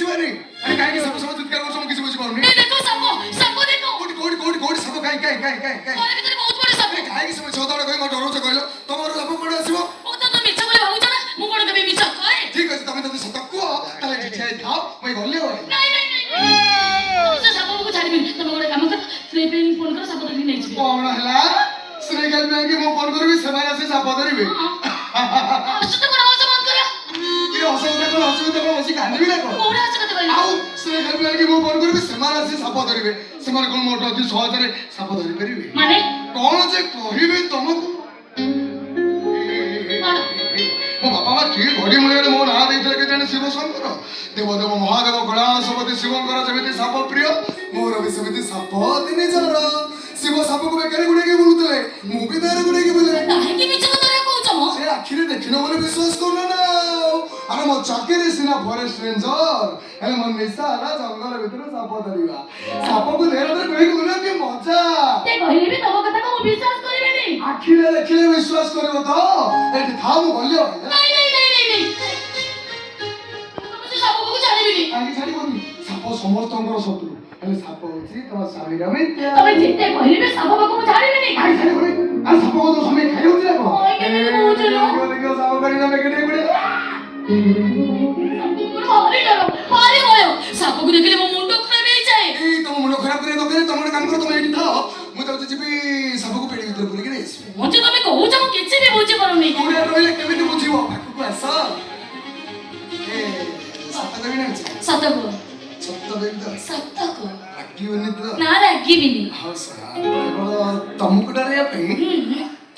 ଆସିବେନି। ଆରେ, କାହିଁକି ସାପ ସାପ ଚିତ୍କାର କରୁଛ? ମୁଁ କିଛି ବୁଝିପାରୁନି। ଏ ଦେଖ, ସାପ, ସାପ ଦେଖ। କୋଉଠି, କୋଉଠି, କୋଉଠି, କୋଉଠି ସାପ? କାଇଁ, କାଇଁ, କାଇଁ, କାଇଁ, କାଇଁ? ଘର ଭିତରେ ବହୁତ ବଡ ସାପ। ଆରେ, କାହିଁକି ସେ ମିଛ କଥା କହି ମୋତେ ଡରଉଛ କହିଲ? ତମର ସାପ କୁଆଡେ ଆସିବ? ମୁଁ ତ ମିଛ ବୋଲି ଭାବୁଛ ନା? ମୁଁ କଣ କେବେ ମିଛ କହେ? ଠିକ ଅଛି, ତମେ ଯଦି ସତ କୁହ ତାହେଲେ ଏଠି ଠିଆ ହେଇ ଥାଅ, ମୁଁ ଏଇ ଗଲି ଆଉ। ନାଇଁ, ନାଇଁ, ନାଇଁ, ତମେ ସେ ସାପକୁ ଛାଡ଼ିବିନି। ତମେ ଗୋଟେ କାମ କର, ସ୍ନେକ୍ ହେଲ୍ପଲାଇନ୍ ଫୋନ କର, ସାପ ଧରିକି ନେଇଯିବେ। କଣ ହେଲା? ସ୍ନେକ୍ ହେଲ୍ପଲାଇନ୍ କି ମୁଁ ଫୋନ କରିବି, ସେମାନେ ଆସି ସାପ ଧରିବେ? ହସ ତ କଣ? ହସ ବନ୍ଦ କର। ଏ ହସ କଥା କଣ? ହସିବି ତ କଣ ବସି କାନ୍ଦିବି ନା କଣ? କୋଉଟା ହସ କଥା କହିଲ? ଆଉ ସ୍ନେକ୍ ହେଲ୍ପଲାଇନ୍ କି ମୁଁ ଫୋନ କରିବି, ସେମାନେ ଆସି ସାପ ଧରିବେ? ସେମାନେ କଣ ମୋଠୁ ଅତି ସହଜରେ ସାପ ଧରିପାରିବେ? ମାନେ? କଣ ଯେ କହିବି ତମକୁ। କଣ? ମୋ ବାପା ମା କି ଘଡି ମୂଳରେ ମୋ ନାଁ ଦେଇଥିଲେ କେଜାଣି, ଶିବଶଙ୍କର। ଦେବ ଦେବ ମହାଦେବ କୈଳାସପତି ଶିବଙ୍କର ଯେମିତି ସାପ ପ୍ରିୟ, ମୋର ବି ସେମିତି ସାପ ଅତି ନିଜର। ଶିବ ସାପକୁ ବେକରେ ଗୁଡେଇକି ବୁଲୁଥିଲେ, ମୁଁ ବି ଦେହରେ ଗୁଡେଇକି ବୁଲେ। କାହିଁକି ମିଛ କଥା କହୁଛ ମ? ସେ ଆଖିରେ ଦେଖିନ ବୋଲି ବିଶ୍ୱାସ କରୁନ ନା ଆଉ। ଆରେ, ମୋ ଚାକିରି ସିନା ଫରେଷ୍ଟ ରେଞ୍ଜର, ହେଲେ ମୋ ନିଶା ହେଲା ଜଙ୍ଗଲ ଭିତରେ ସାପ ଧରିବା। ସାପକୁ ଦେହରେ ଧରି ଗୁଡେଇକି ବୁଲିବା କି ମଜା! ସେ କହିଲେ ବି ତମ କଥାକୁ ମୁଁ ବିଶ୍ୱାସ କରିବିନି। ଆଖିରେ ଦେଖିଲେ ବିଶ୍ୱାସ କରିବ ତ? ଏଠି ଥାଉ, ମୁଁ ଗଲି ଆଉ। ନାଇଁ, ନାଇଁ, ନାଇଁ, ନାଇଁ, ନାଇଁ, ତମେ ସେ ସାପକୁ ଛାଡ଼ିବିନି। କାହିଁକି ଛାଡ଼ିବନି? ସାପ ସମସ୍ତଙ୍କର ଶତ୍ରୁ, ହେଲେ ସାପ ହଉଛି ତମ ସ୍ୱାମୀର ମିତ୍ର। ତମେ ଯେତେ କହିଲେ ବି ସାପ ପାଖକୁ ମୁଁ ଛାଡ଼ିବିନି। କାହିଁକି ଛାଡ଼ିବନି? ଆରେ, ସାପ କଣ ତମ ସ୍ୱାମୀ ଖାଇଯାଉଛି ନା କଣ? କାଇଁ କେମିତି କହୁଛ ଲୋ? ଦେଖିବ, ଦେଖିବ, ସାପ କରିନା ବେକରେ ଗୁଡେ। ସାପକୁ ମୋର ଭାରି ଡର, ଭାରି ଭୟ। ସାପକୁ ଦେଖିଲେ ମୋ ମୁଣ୍ଡ ଖରାପ ହେଇଯାଏ। ଏଇ, ତମ ମୁଣ୍ଡ ଖରାପ କରିବା ଦରକାର? ତମେ ଗୋଟେ କାମ କର, ତମେ ଏଇଠି ଥାଅ, ମୁଁ ଯାଉଛି ଯିବି, ସାପକୁ ପେଡି ଭିତରେ ପୁରେଇକି ନେଇ ଆସିବି। ମୁଁ ଯେ ତମେ କହୁଛ, ମୁଁ କିଛି ବି ବୁଝିପାରୁନି। ଦୂରରେ ରହିଲେ କେମିତି ବୁଝିବ? ପାଖକୁ ଆସ। ଏ, ସତ କହିବି ନା ମିଛ? ସତ କୁହ। ସତ କହିବି ତ? ସତ କୁହ। ରାଗିବନି ତ? ନା, ରାଗିବିନି। ହଉ ଶୁଣ, କେବଳ ତମକୁ ଡରାଇବା ପାଇଁ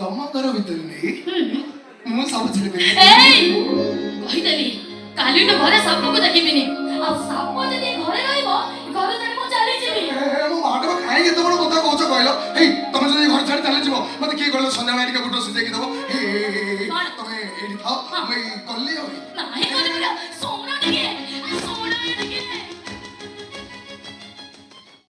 ତମ ଘର ଭିତରେ ନେଇ ମୁଁ ସବୁ ଛାଡ଼ିଦେବି। ଏଇ, କହିଦେଲି, କାଲିଠୁ ଘରେ ସାପକୁ ଦେଖିବିନି। ଆଉ ସାପ ଯଦି ଘରେ ରହିବ, ଘର ଛାଡ଼ି ମୁଁ ଚାଲିଯିବି। ଏ, ଏ, ମୋ ମାଟା, କାହିଁକି ଏତେ ବଡ କଥା କହୁଛ କହିଲ? ହେଇ, ତମେ ଯଦି ଘର ଛାଡ଼ି ଚାଲିଯିବ, ମତେ କିଏ କହିଲ ସନ୍ଧ୍ୟାବେଳେ ଟିକେ ବୁଟ ସିଝେଇକି ଦବ? ହେଇ, କଣ? ତମେ ଏଇଠି ଥାଅ, ମୁଁ ଏଇ ଗଲି ଆଉ। ନାହିଁ କରିବି ନା, ଶୁଣ।